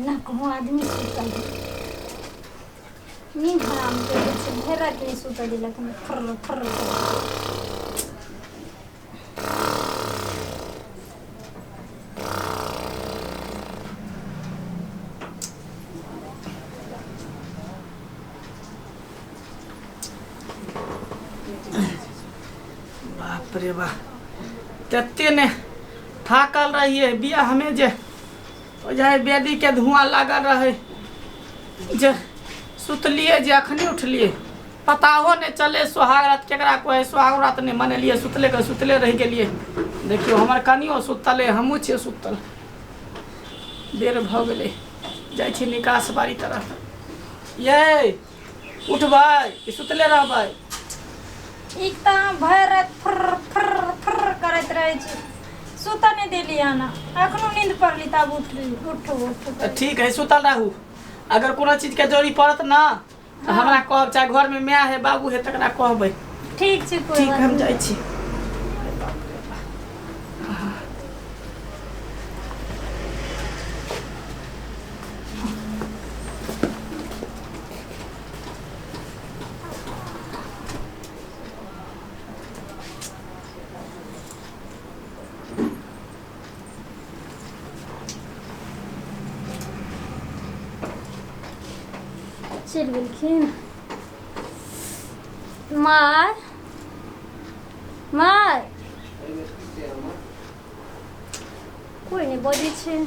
ने कहूँ आदमी सुतल है। नींद हराम करै छै, भरि राति नहि सुतऽ देलक हमरा, फर्र फर्र करै। बाप रे बाप, तते ने थाकल रहिए बियाहमे जे ओ जाए बेदीके धुआँ लागल रहै जे सुतलिए जे अखनी उठलिए पताहो नहि चले सोहाग रात केकरा कहै, सोहाग रात नहि मनेलिए, सुतले के सुतले रहि गेलिए। देखियौ हमर कनियो सुतले, हमहूँ छियै सुतल। बेर भऽ गेलै, जाइ छी निकास बाड़ी तरफ। ये उठबै कि सुतले रहबै? एक तऽ अहाँ भरि राति फुर्र फुर्र फुर्र करैत रहै छी, सुतऽ नहि देली अहाँ। अखनो नींद पड़ली तब उठली, उठू उठू। तऽ ठीक है, सुतल रहू। अगर कोनो चीजके जरूरी पड़त ना तऽ हमरा कहब, चाहे घरमे माय है बाबू है तकरा कहबै। ठीक छै, कोई ठीक, बात हम नहि। जाइ छी। चलि गेलखिन। माय, माय, कोइ नहि बजै छै।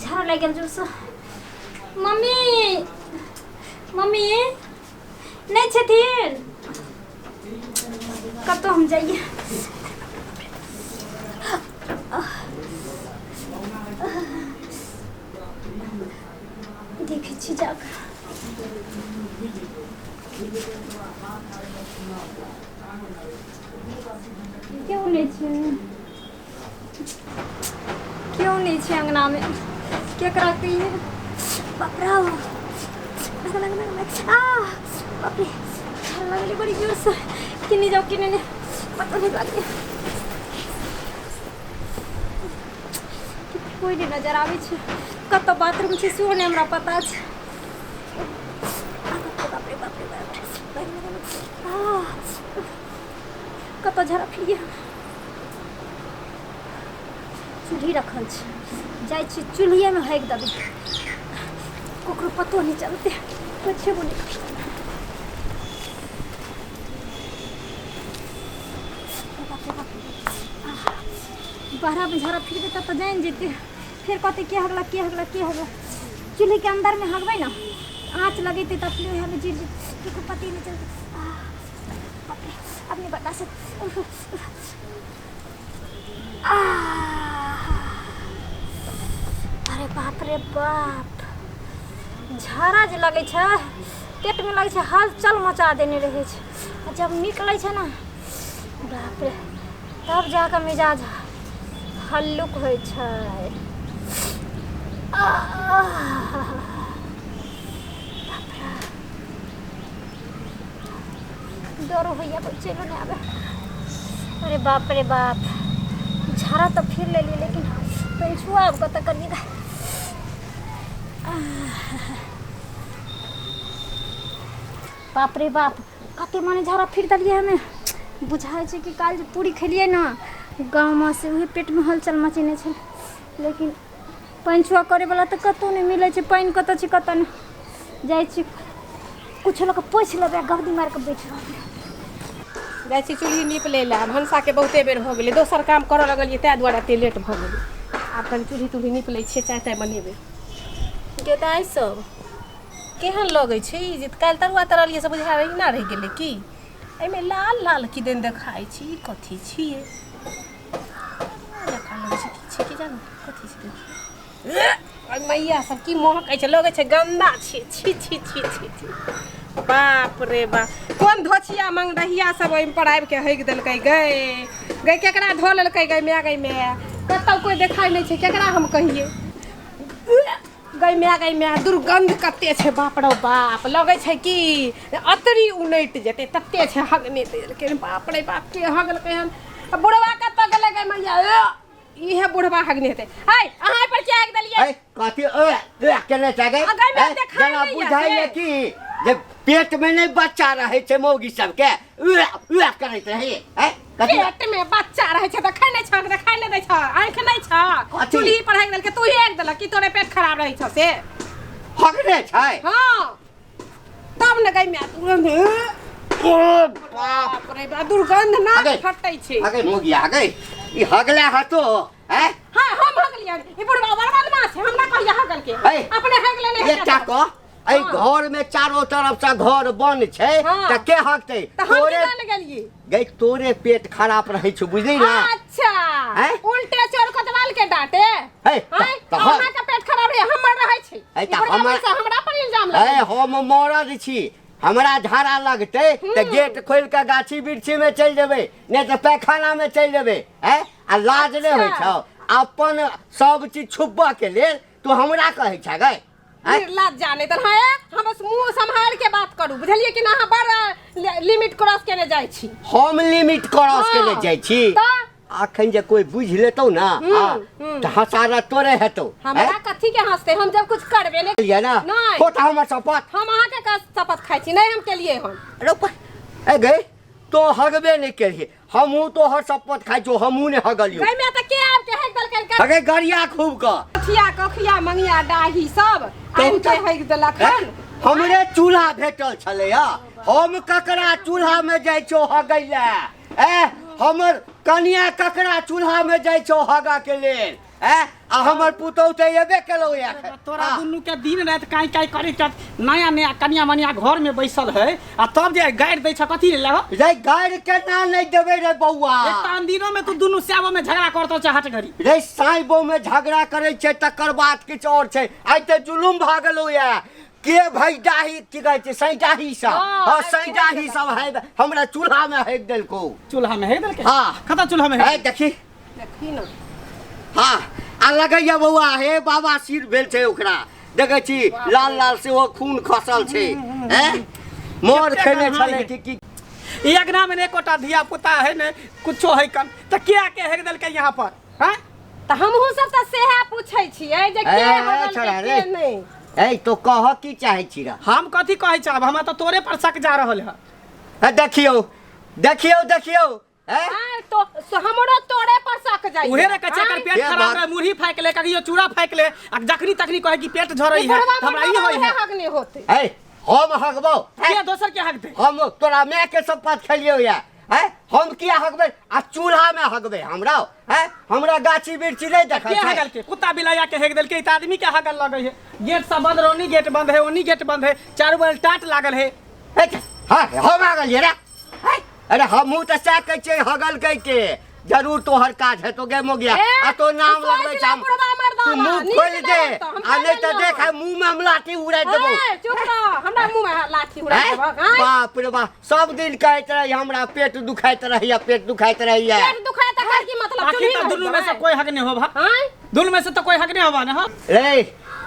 झाड़ लागि गेल जोरसँ। मम्मी, मम्मी नहि छथिन कतहु? हम जाइए। देखै छी जाकऽ। केओ नहि छै, केओ नहि छै अङ्गनामे। केकरा कहियै? बाप रे, आ बाप रे, लगलै बड़ी जोरसँ। किन्ने जाउ किन्ने नहि, पता नहि लागलै। कोइ नहि नजर आबै छै। कतऽ बाथरूम छै सेहो नहि हमरा पता छै। बाप रे बाप रे बाप रे, कतऽ झड़ा फिरिए। चूल्ही रखल छै, जाइ छी चूल्हिएमे हगि देबै, ककरो पतो नहि चलतै, कोइ छेबो नहि करतै। बाप रे बाप, बहरामे झाड़ा फिरबै तब तऽ जानि जेतै, फेर कहतै के हगलक, के हगलक, के हगलक। चूल्हीके अन्दरमे हगबै ने, आँच लगेतै तऽ अपने उएहमे जरि जेतै, ककरो पते नहि चलतै। बाप रे, अब नहि बर्दाश्त। अरे बाप रे बाप, झाड़ा जे लगै छै पेटमे, लगै छै हलचल मचा देने रहै छै। आ जब निकलै छै ने, बाप रे, तब जाकऽ मिजाज हल्लुक होइ छै। बाप रे, डरो होइए, कोइ चलि नहि आबै। अरे बाप रे बाप, झाड़ा तऽ फिर लेलियै, लेकिन पंछुआ आब कतऽ करिएगा? बाप रे बाप, कते माने झाड़ा फिर देलियै हमे। बुझाइ छै कि काल्हि जे पूरी खेलियै ने गाँवमे से उहे पेटमे हलचल मचेने छै। लेकिन पंछुआ करैवला तऽ कतहु नहि मिलै छै। पानि कतऽ छै, कतऽ नहि। जाइ छी किछु लऽ कऽ पोछि लेबै आ गबदी मारि कऽ बैठ रहबै। जाइ छी चूल्ही नीप लै लए, भनसाके बहुते बेर भऽ गेलै। दोसर काम करऽ लगलियै, ताहि दुआरे एते लेट भऽ गेलै। आब कनि चूल्ही तुल्ही नीप लै छियै, चाय ताय बनेबै। गे दाइ सब, केहन लगै छै ई? जे काल्हि तरुआ तरलियै से बुझाय एहिना रहि गेलै की? एहिमे लाल लाल किदन देखाइ छै, ई कथी छियै? जकाँ लगै छै, की छै की जानु कथी छै। देखियौ मैया सब, की महकै छै, लगै छै गन्दा छै। छी छी छी छी छी, बाप रे बाप, कोन धोछिया मंगरहिया सब ओहिमे पर आबिके हगि देलकै। गै गै, केकरा धो लेलकै? गै माय, गै माय, कतौ कोइ देखाइ नहि छै, केकरा हम कहियै? गै माय, गै माय, दुर्गंध कते छै, बाप रौ बाप। लगै छै कि अतरी उनटि जेतै तते छै हगने देलकै। बाप रे बाप, के हगलकै हन? आ बुढ़वा कतऽ गेलै? गै मैया, ए, इहे बुढ़वा हगने हेतै। है, अहाँ एहि पर किया हगि देलियै? ऐ कथी ए ए केने छै गै? आ गै माय, ऐ, देखाइ जेना नहि बुझाइए यऽ से। कि जे पेट में नहि बच्चा रहै छै मौगी सबके, उए उए करैत रहै। ऐ कथी? पेट में बच्चा रहै छै तऽ खाइ नहि छह, देखाइ नहि दै छह, आँखि नहि छह? कथी? चूल्ही पर हगि देलकै, तू ही हगि देलक कि तोरे पेट खराब रहै छौ से? हगने छै। हाँ, तब ने। गै माय, तुरंत ओ बाप बाप रे बाप, दुर्गंध नाक अगे। फटै छै। हगै मौगी हगै, ई हगले हतो ऐ? हाँ, हम हगलियै। ई बुढ़वा बड़ बदमाश छै, हमरा कहिया हगल के। ऐ, अपने हगले नहि। एकटा कह, एहि घर में चारो तरफ से घर बंद छै। हाँ। तऽ के हगतै? तऽ हम तोरे की जाने गेलियै? गै, तोरे पेट खराब रहै छौ, बुझली ना? अच्छा। हैं? उल्टे चोर कोतवाल के डांटे। हे, हैं? तऽ हम- अहाँ के पेट खराब रहे, हमर रहै छै? है, ई तऽ बुढ़वा हमर- पैसा हमरा पर इल्जाम हे, लगै। हम मरद छी, हमरा झाड़ा लगतै तऽ गेट खोलि कऽ गाछी वृक्षी में चलि जेबै, नहि तऽ पैखाना में चलि जेबै। हैं? आ लाज नहि होइ छौ अपन सब चीज छुपबऽ के लेल तू हमरा कहै छ गै? हैं? निर्लज जाने तर। हाँ, हम बस मुंह सम्हार के बात करू, बुझलियै कि ना? अहाँ बड़ लिमिट क्रॉस केने जाइ छी। हम लिमिट क्रॉस केने जाइ छी? तऽ अखन जे कोई बुझि लेतौ ना, हाँ, तऽ हँसारा तोरे हेतौ। हमरा कथी के हंसते? हम जब कुछ करबे ने लिए ना। नहीं। खोटा हमर शपथ। हम अहाँ के शपथ खाइ छी, नहीं हम केलिए हन। अरे ए गई, तो हगबे नहीं केलिए, हमहूँ तोहर शपथ खाइ छौ, हमहूँ नहि हगलियौ। गई में तऽ के आबि के हगि देलकै? हगे गरिया खूब क कखिया कखिया मंगिया डाही सब आबि के हगि देलक हन। हमरे चूल्हा भेटल छलै हँ, हम ककरा चूल्हा में जाइ छौ हगै लए? ए, हमर कनिया ककरा चूल्हा में जाइ छौ हगऽ के लेल? ए, आ हमर पुतहु तऽ एबे केलौ एखन। तोरा दुनू के दिन राति काई काई करे के नया नया कनिया मनिया घर में बैसल है आ तब जे गारि दै छ, कथी ले हो? रे, गारि केना नहि देबै रे बौआ? एक तऽ दिनो में तू दुनू स्याबो में झगड़ा करतो छै हट घड़ी। रे, साइबो में झगड़ा करै छै तकर बात किछु और छै। आइ तऽ जुलुम भऽ गेलौ ये। के भाई डाही की कहै छै, सैडाही सब। हाँ, हाँ, सैडाही सब है, हमरा चूल्हा में हेक देलकौ। चूल्हा में हेक देलकै? हाँ। कतऽ चूल्हा में? है, देखी। देखी ना। हाँ, आ लगैया बौआ हे बाबा सिर भेल छै ओकरा, देखै छी लाल लाल सेहो खून खसल छै। हैं, मोर कते खेने गन्हाइ छलै है। कि की? ई अगना में एकोटा धिया पुता है ने कुछो है कन, तऽ के आके हेक देलकै यहाँ पर? हैं? तऽ हमहूँ सब तऽ सेहे पूछै छियै जे के ए, ए, हगलकै छोड़ा के रे। नहि। ए, तो कह की चाहै छी रे? हम कथी कहै चाहब, हमरा तऽ तोरे पर शक जा रहल है। ए, देखियौ देखियौ देखियौ, ए? आँय, तो हमरो तोरे पर शक जाइ। उहे रे कच्चे कर पेट हे खराब बात। रहे, मुरही फाइक ले, कहियो चूड़ा फाइक ले, आ जखनी तखनी कहे कि पेट झरै है, हमरा ई होय है। हगने होते। ए, हम हगबौ? के दोसर के हक दे? हम तोरा माय के शपथ खेलियौ या। हैं, हम किया हगबै आ चूल्हा में हगबै हमरा? हैं, हमरा गाछी वृक्षी नहि देखै के छै? हगल के? कुत्ता बिलाया के हेक देलकै? तऽ आदमी के हगल लगै है। गेट सब बंद रहे, ओनी गेट बंद है, ओनी गेट बंद है, चारू बगल टाट लागल है। हे, हाँ, हम हगलियै रे? हैं? अरे, हमहूँ तऽ सएह कहै छियै, हगल कहि के जरूर तोहर काज हेतौ गे मोगिया। ए, आ तो नाम सोचि लगबै ले छै। बुढ़वा मर्दाना, तू मुँह नीक खोलि दे नहि हेतौ, हम आ नहि तऽ कहलियौ। देख, आइ मुँह में हम लाठी उड़ाइ देबौ। ए, चुप रह, हमरा मुँह में लाठी उड़ा हैं? देबहक, आँय? बाप रे बाप, सब दिन कहैत रही हमरा पेट दुखाइत रहैया, पेट दुखाइत रहैया। पेट दुखाय तकर की मतलब? आखिर चूल्ही तऽ में दुनू में से हगबै? कोई हक नहीं होबा। आँय? दुनू में से तऽ कोई हक नहीं होबा ने? हाँ। रे,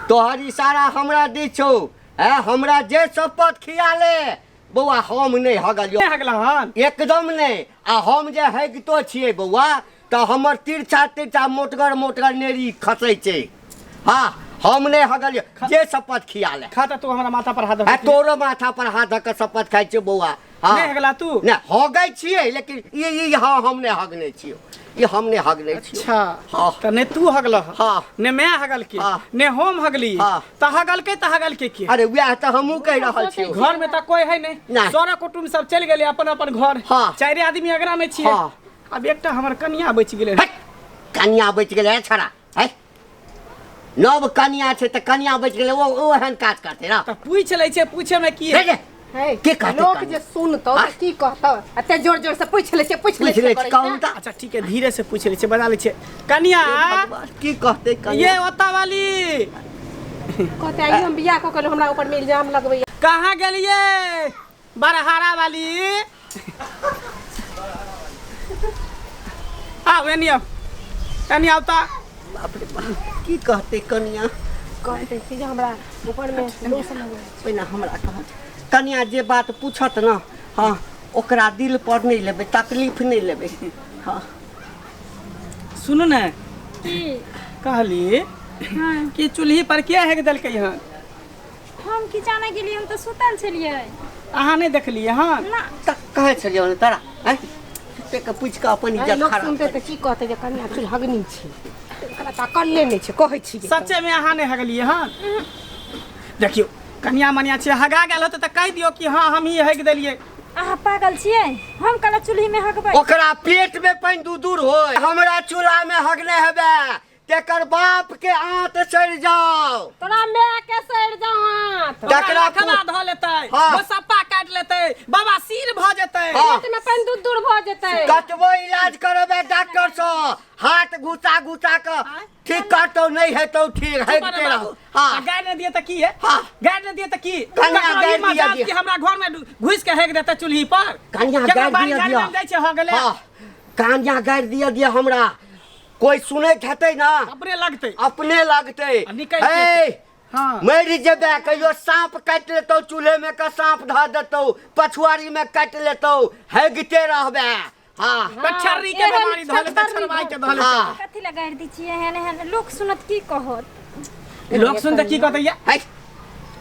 तोहर इशारा हमरा दी छौ। हैं, हमरा जे शपथ खिया ले बौआ, हम नहि हगलियौ। नहि हगला हन? एकदम नहि। आ हम जे हगितो छियै बौआ, तऽ हमर तिरछा तिरछा मोटगर मोटगर नेरी खसै छै। हाँ, हम नहि हगलियौ, जे शपथ खिया ले। खा तऽ तू हमरा माथा पर हाथ आ धऽ। तोरो माथा पर हाथ धऽ कऽ शपथ खाइ छियौ बौआ। हाँ। नहि हगला तू? नहि हगै छियै, लेकिन ई हाँ, हम नहि हगने छियौ, ई हम नहि हगने छियौ। अच्छा। हाँ। तऽ ने तू हगल, हाँ। ने मैं हगल के, हाँ। ने हम हगली। हाँ। तऽ हगलकै, तऽ हगलकै के? अरे, वएह तऽ हमहूँ कहि रहल छियौ। घर में तऽ कोई है नहीं। नहीं। सारा कुटुम्ब सब चलि गेलै अपन अपन घर। हाँ। चारि आदमी अगरा में छियै। हाँ। आब एकटा हमर कनिया बचि गेलै। हट, कनिया बचि गेलै हे छड़ा। है, नव कनिया छै तऽ कनिया बचि गेलै, ओ एहन काज करतै ना? तऽ पूछि लै छै, पूछे में की रे है? रे, हे, के कहतै लोक कनिया? जे सुनतौ तऽ की कहतौ? एते जोर जोर से पूछि लै छै, पूछि लै पूछि लै छै। छै, कहू तऽ। अच्छा ठीक है, धीरे से पूछि लै छै, बजा लै छै कनिया। भगवान, की कहतै कनिया? ये ओता वाली। कहते आइयो हम बियाह कऽ के हमरा ऊपर में इल्जाम लगबैया। कहाँ गेलियै बरहारा वाली? आउ एनी, आउ एनी, आउ तऽ। बाप रे बाप, की कहतै कनिया? कहते छी जे हमरा ऊपरमे दोष लगै। पहिने हमरा कहत कनिया जे बात पूछत ना, हाँ, ओकरा दिल पर नहीं लेबै, तकलीफ नहीं लेबै। हाँ सुनू ने, की कहली हाँ कि चूल्ही पर किया हेक देलकै हन? हम की जाने गेलियै, हम तऽ सुतल छलियै। अहाँ नहि देखलियै हन? ना। तऽ कहै छलियौ ने तोरा, आँय, के पूछि कऽ अपन इज्जत लोक खराब सुनते तऽ की कहते जे कनिया चूल्हगनी छै, ओकरा तऽ अकले नहि छै, कहै छी। सच्चे में अहाँ नहि हगलियै हन? देखियौ कनिया मनिया छै, हगा गेल होतै तऽ कहि दियौ कि हाँ हम ही हगि देलियै। अहाँ पागल छियै? हम कला चूल्ही में हगबै? ओकरा पेट में पानि दू दूर होय, हमरा चूल्हा में हगने हेबे तेकर बाप के आंत सड़ि जाओ, तोरा माय के सड़ि जाओ आंत, तकरा खबा धऽ लेतै, हाँ। मोसप्पा काटि लेतै, बाबा सिर भऽ जेतै, हाँ। पेट में पानि दूर दूर भऽ जेतै। कतबो इलाज करेबै डॉक्टर सँ, हाथ घुसा घुसा कऽ ठीक करतौ, नहीं हेतौ ठीक, हेते रहो। हाँ गाय नहि दिए तऽ की है? हाँ। गाय नहि दिए तऽ की? कनिया ककरो गारि ई दिया मजाल दिया। कि हमरा घर में घुसि के हेक देतै चूल्ही पर? कनिया केकरो गारि बाड़ी दिया झाड़ी दिया। में जाइ छै हगले। हाँ, कनिया गारि दिया दिया, हमरा कोई सुनैत हेतै ना, अपने लगतै, अपने लगतै। आ निकलि हे जेतै। हाँ। मरि जेबै कहियो, साँप काटि लेतौ चूल्हे में के, साँप धऽ देतौ पछुआरी में काटि लेतौ, हेगिते रहबै। हाँ कछर्री के एहन बीमारी धऽ लेतै, छछरी छड़वाइ के धऽ लेतै। हाँ कथी लए गारि दै छियै एहन एहन? लोक सुनत की कहत? लोक सुनते की कहतै या? है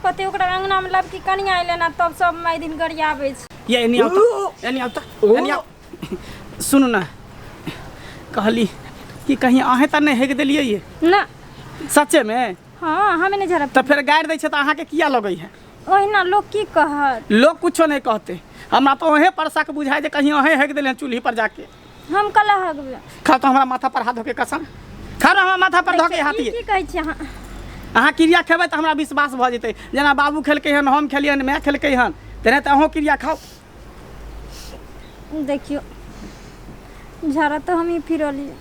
कहतै ओकरा अंगना में लबकी कनिया अयलै ने, तब सब माय दिन गरियाबै छै। ये एनी आओ तऽ, एनी आओ तऽ, एनी आओ। सुनू ने, कहली कि कहीं अहें तऽ नहि हेक देलियै ये? ना। सच्चे में? हाँ, हमे नहि झड़प। तऽ फेर गारि दै छै तऽ अहाँके किया लगै है? ओहिना लोक की कहत? लोक कुछो नहीं कहते, हमरा तो ओहे पर शक बुझाय जे कहीं अहें हेक देले चूल्ही पर जाके। हम कला हगबै? खा तो हमरा माथा पर हाथ धोके कसम खा हमरा माथा पर धोके हाथ। ई की कहै छी अहाँ? अहाँ क्रिया खेबै तऽ हमरा विश्वास भऽ जेतै, जेना बाबू खेलकै हन, हम खेलियै हन, माय खेलकै हन, तेना तऽ अहूँ क्रिया खाउ। देखियौ झाड़ा तऽ हमही फिरलियै।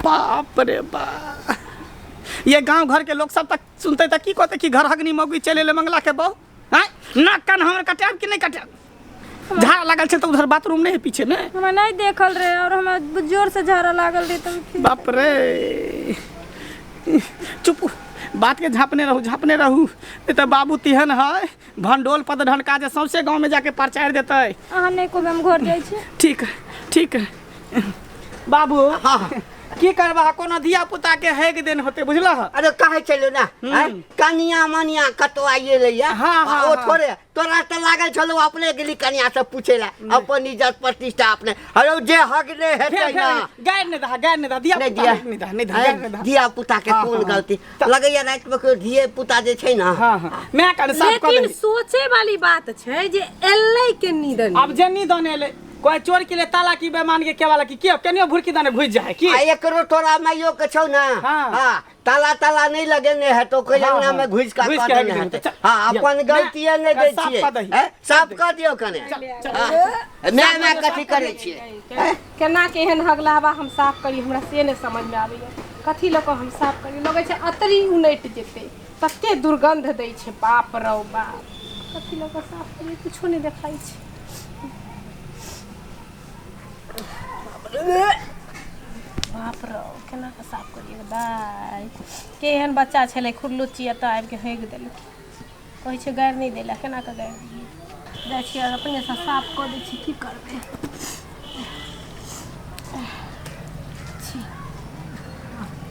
बाप रे बाप, ये गांव घर के लोग सब तक सुनते तऽ की कहते कि घर हगनी मौगी चले ले मंगला के बहु? आँय, नाक कान हमर कटायब कि नहीं कटायब? झाड़ा लागल छै तऽ उधर बाथरूम नहीं है पीछे में? हमरा नहीं देखल रहे और हमरा जोर से झाड़ा लागल रहे तब फिर। बाप रे, चुप, बात के झाँपने रहू, झाँपने रहू, नहीं तऽ बाबू तिहन है भंडोल पद ढनका जे सौंसे गाँव में जाके प्रचार देतै। अहाँ नहीं कहबै, हम घर जाइ छी। ठीक है, ठीक है बाबू। हाँ की करबा, कोनो धिया पुता के हेक देन होते, बुझलह? अरे कहै छलियौ ने, आँय, कनिया मनिया कतौ आइए लैया। हाँ, हाँ, ओ हाँ। थोड़े तोरा तऽ लागल छलौ अपने गेली कनिया से पूछे ला, अपन इज्जत प्रतिष्ठा अपने। अरे जे हगने हेतै फेर ना, फेर गारि नहि दहा, गारि नहि दहा, धिया नहि पुता दिया नहि दहा, नहि दहा, आँय, गारि नहि दहा। धिया पुता के हाँ, कोन हाँ, गलती लगैया? राति में कोई धिये पुता जे छै ना। हाँ हाँ, मैं कन साफ कऽ लेकिन देली। सोचे वाली बात छै जे एलै के निदन। अब जे नी दने एलै कोई चोर के लिए ताला की बेमान के केवाला की के केनियो भुरकी दाने घुस जाए की? आ एकरो तोरा माइयो के छौ ना। हाँ। हाँ, ताला ताला नहीं लगेने है तो कोई हाँ, अंगना हाँ। में घुस का घुसि कऽ के देने हेतै। हेतै। चल, हाँ, यौ, अपन गलतीये नहि दै साफ छियै। कऽ दही। हैं? साफ कऽ दियौ कने। चल, हाँ। माय माय कथी करै छियै? हैं? केना के एहन हगलावा हम साफ करी, हमरा से नहि समझ में आबैया। कथी लऽ कऽ हम साफ करी? लगै छै अतरी उनटि जेतै, तते दुर्गंध दै छै। बाप रौ बाप, कथी लऽ कऽ साफ करी? कुछो नहि देखाइ छै। बाप रौ, केना कऽ साफ करियै दाइ? केहन बच्चा छलै खुरलुच्ची, एतऽ आबि कऽ हेग देलकै। कहै छै गारि नहि दै लए, केना कऽ गारि दियै? जाइ छियै अपनेसँ साफ कऽ दै छी, की करबै? छी,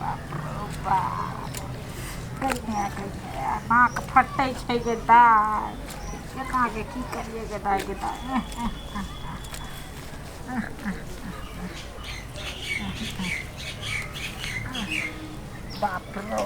बाप रौ बाप, नाक फटै छै गे दाइ। केना के की करियै गे दाइ, गे दाइ? बाप रौ।